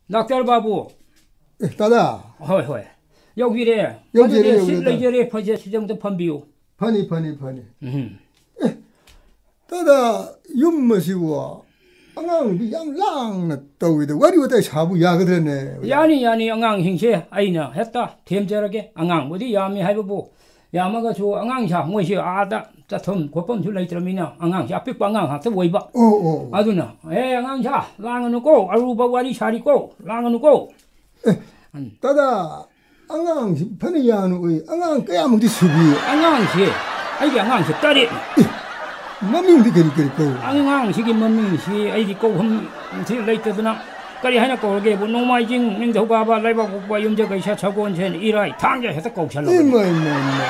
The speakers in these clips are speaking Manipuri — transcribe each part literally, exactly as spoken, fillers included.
ꯗꯥꯛꯇꯔ ꯕꯥꯕꯨ꯫ ꯑꯦ, ꯇꯥꯗ꯫ ꯍꯣꯏ, ꯍꯣꯏ꯫ ꯌꯧꯕꯤꯔꯦ꯫ ꯌꯧꯖꯔꯦ, ꯑꯗꯨꯗꯤ ꯌꯧꯖꯔꯦ, ꯁꯤꯠ ꯇꯥꯗ꯫ ꯂꯩꯖꯔꯦ, ꯐꯖ-, ꯁꯤꯗ ꯑꯝꯇ ꯐꯝꯕꯤꯌꯨ꯫ ꯐꯅꯤ, ꯐꯅꯤ, ꯐꯅꯤ꯫ ꯎꯝ꯫ ꯑꯦ, ꯇꯥꯗ, ꯌꯨꯝ ꯑꯁꯤꯕꯨ ꯑꯉꯥꯡꯗꯤ ꯌꯥꯝ ꯂꯥꯡꯅ ꯇꯧꯏꯗ꯫ ꯋꯥꯔꯤ ꯋꯥꯇꯥꯏ ꯁꯥꯕꯨ ꯌꯥꯒꯗ꯭ꯔꯅꯦ? ꯌꯥꯅꯤ, ꯌꯥꯅꯤ꯫ ꯑꯉꯥꯡꯁꯤꯡꯁꯦ ꯑꯩꯅ ꯍꯦꯛꯇ ꯊꯦꯝꯖꯔꯒꯦ꯫ ꯑꯉꯥꯡꯕꯨꯗꯤ ꯌꯥꯝꯃꯤ ꯍꯥꯏꯕꯕꯨ, ꯌꯥꯝꯃꯒꯁꯨ ꯑꯉꯥꯡꯁꯥ ꯃꯣꯏꯁꯦ ꯑꯥꯗ ꯆꯠꯐꯝ ꯈꯣꯠꯐꯝꯁꯨ ꯂꯩꯇ꯭ꯔꯕꯅꯤꯅ ꯑꯉꯥꯡꯁꯦ ꯑꯄꯤꯛꯄ ꯑꯉꯥꯡ ꯉꯥꯛꯇ ꯑꯣꯏꯕ꯫ ꯑꯣ, ꯑꯣ, ꯑꯣ꯫ ꯑꯗꯨꯅ, "ꯑꯦ, ꯑꯉꯥꯡꯁꯥ, ꯂꯥꯡꯒꯅꯨꯀꯣ, ꯑꯔꯨꯕ ꯋꯥꯔꯤ ꯁꯥꯔꯤꯀꯣ, ꯂꯥꯡꯒꯅꯨꯀꯣ"꯫ ꯑꯦ, ꯎꯝ꯫ ꯇꯥꯗ, ꯑꯉꯥꯡꯁꯤ ꯐꯅ ꯌꯥꯝꯅ ꯎꯏ꯫ ꯑꯉꯥꯡ ꯀꯌꯥꯃꯨꯛꯇꯤ ꯁꯨꯕꯤ? ꯑꯉꯥꯡꯁꯦ, ꯑꯩꯒꯤ ꯑꯉꯥꯡꯁꯦ ꯇꯔꯦꯠꯅꯤ꯫ ꯑꯦ, ꯃꯃꯤꯡꯗꯤ ꯀꯔꯤ ꯀꯔꯤ ꯀꯧ? ꯑꯉꯥꯡꯁꯤꯒꯤ ꯃꯃꯤꯡꯁꯤ ꯑꯩꯗꯤ ꯀꯧꯐꯝ ꯁꯤ ꯂꯩꯇꯗꯅ ꯀꯔꯤ ꯍꯥꯏꯅ ꯀꯧꯔꯒꯦꯕꯨ? ꯅꯣꯡꯃꯥꯏꯖꯤꯡ, ꯅꯤꯡꯊꯧꯀꯥꯕ, ꯂꯩꯕꯥꯛꯄꯣꯛꯄ, ꯌꯨꯝꯖꯀꯩꯁ, ꯁꯒꯣꯜꯁꯦꯟ, ꯏꯔꯥꯏ, ꯊꯥꯡꯖ ꯍꯦꯛꯇ ꯀꯧꯁꯜꯂꯕꯅꯤ꯫ ꯏꯃꯥ, ꯏꯃꯥ, ꯏꯃꯥ꯫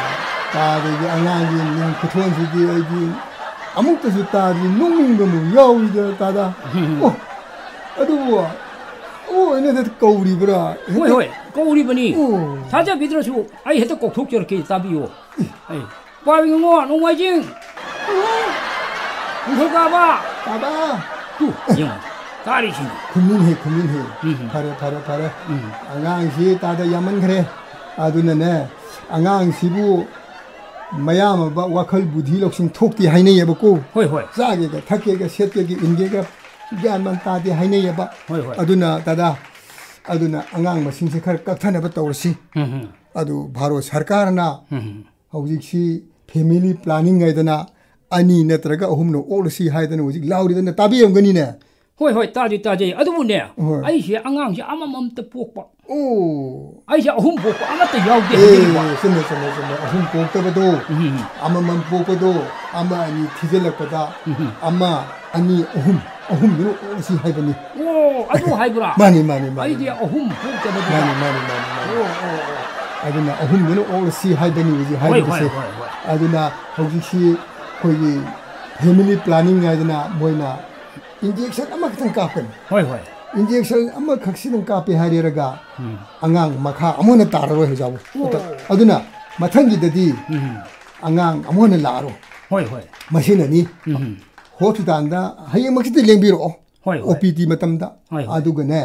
ꯇꯥꯗꯒꯤ ꯑꯉꯥꯡꯒꯤ ꯃꯤꯡ ꯈꯨꯊꯣꯟꯁꯤꯗꯤ ꯑꯩꯗꯤ ꯑꯃꯨꯛꯇꯁꯨ ꯇꯥꯗ꯭ꯔꯤ, ꯅꯣꯛꯅꯤꯡꯕ ꯑꯃꯨꯛ ꯌꯥꯎꯔꯤꯗ, ꯇꯥꯗ꯫ ꯑꯣ, ꯑꯗꯨꯕꯨ, ꯑꯣ, ꯑꯩꯅ ꯍꯦꯛꯇ ꯀꯧꯔꯤꯕ꯭ꯔꯥ? ꯍꯣꯏ, ꯍꯣꯏ, ꯀꯧꯔꯤꯕꯅꯤ꯫ ꯑꯣ꯫ ꯊꯥꯖꯕꯤꯗ꯭ꯔꯁꯨ ꯑꯩ ꯍꯦꯛꯇ ꯀꯧꯊꯣꯛꯆꯔꯛꯀꯦ, ꯇꯥꯕꯤꯌꯨ꯫ ꯑꯩ, "ꯄꯥꯕꯤ ꯉꯣ, ꯅꯣꯡꯃꯥꯏꯖꯤꯡ, ꯅꯤꯡꯊꯧꯀꯥꯕ"꯫ ꯇꯥꯗ꯫ ꯇꯨ, ꯌꯦꯡꯉꯨ, ꯇꯥꯔꯤꯁꯤꯅꯤ꯫ ꯈꯨꯝꯃꯤꯟꯍꯦ, ꯈꯨꯝꯃꯤꯟꯍꯦ꯫ ꯎꯝ꯫ ꯐꯔꯦ, ꯐꯔꯦ, ꯐꯔꯦ꯫ ꯎꯝ꯫ ꯑꯉꯥꯡꯁꯤ ꯇꯥꯗ ꯌꯥꯝꯃꯟꯈ꯭ꯔꯦ꯫ ꯑꯗꯨꯅꯅꯦ, ꯑꯉꯥꯡꯁꯤꯕꯨ ꯃꯌꯥꯝ ꯑꯃ ꯋꯥꯈꯜ ꯕꯨꯙꯤ ꯂꯧꯁꯤꯡ ꯊꯣꯛꯇꯦ ꯍꯥꯏꯅꯩꯌꯦꯕꯀꯣ꯫ ꯍꯣꯏ, ꯍꯣꯏ꯫ ꯆꯥꯒꯦꯒ ꯊꯛꯀꯦꯒ ꯁꯦꯠꯀꯦꯒ ꯏꯟꯒꯦꯒ ꯒ꯭ꯌꯥꯟ ꯃꯥꯟ ꯇꯥꯗꯦ ꯍꯥꯏꯅꯩꯌꯦꯕ꯫ ꯍꯣꯏ, ꯍꯣꯏ꯫ ꯑꯗꯨꯅ ꯇꯥꯗ, ꯑꯗꯨꯅ ꯑꯉꯥꯡ ꯃꯁꯤꯡꯁꯦ ꯈꯔ ꯀꯛꯊꯅꯕ ꯇꯧꯔꯁꯤ꯫ ꯎꯝ, ꯎꯝ꯫ ꯑꯗꯨ ꯚꯥꯔꯠ ꯁꯔꯀꯥꯔꯅ ꯎꯝ꯫ ꯍꯧꯖꯤꯛꯁꯤ family planning ꯍꯥꯏꯗꯅ ꯑꯅꯤ ꯅꯠꯇ꯭ꯔꯒ ꯑꯍꯨꯝꯅ ꯑꯣꯛꯂꯁꯤ ꯍꯥꯏꯗꯅ ꯍꯧꯖꯤꯛ ꯂꯥꯎꯔꯤꯗꯅ ꯇꯥꯕꯤꯔꯝꯒꯅꯤꯅꯦ꯫ ꯍꯣꯏ, ꯍꯣꯏ, ꯇꯥꯗꯤ ꯇꯥꯖꯩ꯫ ꯑꯗꯨꯕꯨꯅꯦ, ꯍꯣꯏ꯫ ꯑꯩꯁꯦ ꯑꯉꯥꯡꯁꯦ ꯑꯃꯃꯝꯇ ꯄꯣꯛꯄ꯫ ꯑꯣ꯫ ꯑꯩꯁꯦ ꯑꯍꯨꯝ ꯄꯣꯛꯄ, ꯑꯃꯠꯇ ꯌꯥꯎꯗꯦ ꯍꯥꯏꯖꯔꯤꯕ꯫ ꯑꯦ, ꯆꯨꯝꯃꯦ, ꯆꯨꯝꯃꯦ, ꯆꯨꯝꯃꯦ꯫ ꯑꯍꯨꯝ ꯄꯣꯛꯇꯕꯗꯣ, ꯎꯝ꯫ ꯑꯃꯃꯝ ꯄꯣꯛꯄꯗꯣ, ꯑꯃ ꯑꯅꯤ ꯊꯤꯖꯤꯜꯂꯛꯄꯗ, ꯎꯝ꯫ ꯑꯃ, ꯑꯅꯤ, ꯑꯍꯨꯝ, ꯑꯍꯨꯝꯗꯨꯅ ꯑꯣꯛꯂꯁꯤ ꯍꯥꯏꯕꯅꯤ꯫ ꯑꯣ, ꯑꯗꯨ ꯍꯥꯏꯕ꯭ꯔꯥ? ꯃꯥꯅꯤ, ꯃꯥꯅꯤ, ꯃꯥꯅꯤ, ꯑꯩꯗꯤ ꯃꯥꯅꯤ꯫ ꯑꯍꯨꯝ ꯄꯣꯛꯇꯕꯗꯨꯗ꯫ ꯃꯥꯅꯤ, ꯃꯥꯅꯤ, ꯃꯥꯅꯤ, ꯃꯥꯅꯤ꯫ ꯑꯣ, ꯑꯣ, ꯑꯣ꯫ ꯑꯗꯨꯅ ꯑꯍꯨꯝꯗꯨꯅ ꯑꯣꯛꯂꯁꯤ ꯍꯥꯏꯕꯅꯤ ꯍꯧꯖꯤꯛ ꯍꯣꯏ, ꯍꯥꯏꯔꯤꯕꯁꯦ꯫ ꯍꯣꯏ, ꯍꯣꯏ, ꯍꯣꯏ꯫ ꯑꯗꯨꯅ ꯍꯧꯖꯤꯛꯁꯤ ꯑꯩꯈꯣꯏꯒꯤ family planning ꯍꯥꯏꯗꯅ ꯃꯣꯏꯅ injection ꯑꯃꯈꯛꯇꯪ ꯀꯥꯞꯀꯅꯤ꯫ ꯍꯣꯏ, ꯍꯣꯏ꯫ Injection ꯑꯃꯈꯛꯁꯤꯗꯪ ꯀꯥꯞꯄꯦ ꯍꯥꯏꯔꯦꯔꯒ ꯎꯝ꯫ ꯑꯉꯥꯡ ꯃꯈꯥ ꯑꯃꯨꯛ ꯍꯟꯅ ꯇꯥꯔꯔꯣꯏ ꯍꯧꯖꯤꯛ ꯐꯥꯎꯕ꯫ ꯑꯣ꯫ ꯑꯗꯨꯅ ꯃꯊꯪꯒꯤꯗꯗꯤ ꯎꯝ꯫ ꯑꯉꯥꯡ ꯑꯃꯨꯛ ꯍꯟꯅ ꯂꯥꯛꯑꯔꯣꯏ꯫ ꯍꯣꯏ, ꯍꯣꯏ꯫ ꯃꯁꯤꯅꯅꯤ꯫ ꯎꯝ꯫ Hospitalꯗ ꯍꯌꯦꯡꯃꯛꯁꯤꯗ ꯂꯦꯡꯕꯤꯔꯛꯑꯣ꯫ ꯍꯣꯏ, ꯍꯣꯏ꯫ OPD ꯃꯇꯝꯗ꯫ ꯍꯣꯏ, ꯍꯣꯏ꯫ ꯑꯗꯨꯒꯅꯦ,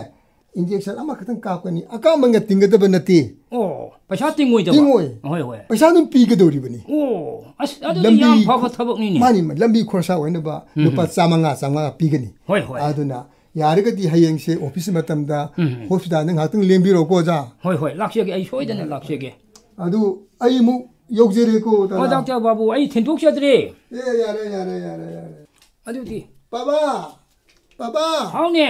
injection ꯑꯃꯈꯛꯇꯪ ꯀꯥꯞꯀꯅꯤ, ꯑꯀꯥꯝꯕ ꯉ ꯇꯤꯡꯒꯗꯕ ꯅꯠꯇꯦ꯫ ꯑꯣ, ꯄꯩꯁꯥ ꯇꯤꯡꯉꯣꯏꯗꯕ? ꯇꯤꯡꯉꯣꯏ꯫ ꯍꯣꯏ, ꯍꯣꯏ꯫ ꯄꯩꯁꯥ ꯑꯗꯨꯝ ꯄꯤꯒꯗꯧꯔꯤꯕꯅꯤ꯫ ꯑꯣ, ꯑꯁ, ꯑꯗꯨꯗꯤ ꯂꯝꯕꯤ ꯌꯥꯝ ꯐꯕ ꯊꯕꯛꯅꯤꯅꯦ꯫ ꯃꯥꯅꯤ, ꯃꯥꯅꯤ, ꯂꯝꯕꯤ ꯈꯣꯔꯁꯥ ꯑꯣꯏꯅꯕ ꯎꯝ꯫ ꯂꯨꯄꯥ ꯆꯥꯝꯃꯉꯥ, ꯆꯥꯝꯃꯉꯥ ꯄꯤꯒꯅꯤ꯫ ꯍꯣꯏ, ꯍꯣꯏ꯫ ꯑꯗꯨꯅ ꯌꯥꯔꯒꯗꯤ ꯍꯌꯦꯡꯁꯦ office ꯃꯇꯝꯗ ꯎꯝ꯫ Hospitalꯗ ꯉꯥꯏꯍꯥꯛꯇꯪ ꯂꯦꯡꯕꯤꯔꯣꯀꯣ, ꯑꯣꯖꯥ꯫ ꯍꯣꯏ, ꯍꯣꯏ, ꯂꯥꯛꯆꯒꯦ, ꯑꯩ ꯁꯣꯏꯗꯅ ꯂꯥꯛꯆꯒꯦ꯫ ꯑꯗꯨ ꯑꯩ ꯑꯃꯨꯛ ꯌꯧꯖꯔꯦꯀꯣ, ꯑꯣ, ꯇꯥꯅ꯫ Doctor ꯕꯥꯕꯨ, ꯑꯩ ꯊꯤꯟꯗꯣꯛꯆꯗ꯭ꯔꯦ꯫ ꯑꯦ, ꯌꯥꯔꯦ, ꯌꯥꯔꯦ, ꯌꯥꯔꯦ, ꯌꯥꯔꯦ꯫ ꯑꯗꯨꯗꯤ꯫ ꯄꯥꯕꯥ, ꯄꯥꯕꯥ꯫ ꯍꯥꯎꯅꯦ꯫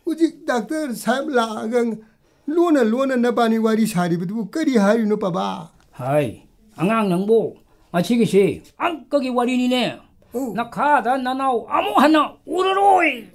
ꯍꯧꯖꯤꯛ doctor ꯁꯥꯍꯦꯕ ꯂꯥꯛꯑꯒ ꯂꯣꯟꯅ ꯂꯣꯟꯅ ꯅꯕꯥꯅꯤ ꯋꯥꯔꯤ ꯁꯥꯔꯤꯕꯗꯨꯕꯨ ꯀꯔꯤ ꯍꯥꯏꯔꯤꯅꯣ, ꯄꯥꯕꯥ? ꯍꯥꯏ, ꯑꯉꯥꯡ ꯅꯪꯕꯨ, ꯃꯁꯤꯒꯤꯁꯤ ꯑꯪꯀꯒꯤ ꯋꯥꯔꯤꯅꯤꯅꯦ꯫ ꯑꯣ꯫ ꯅꯈꯥꯗ ꯅꯅꯥꯎ ꯑꯃꯨꯛ ꯍꯟꯅ ꯎꯔꯔꯣꯏ꯫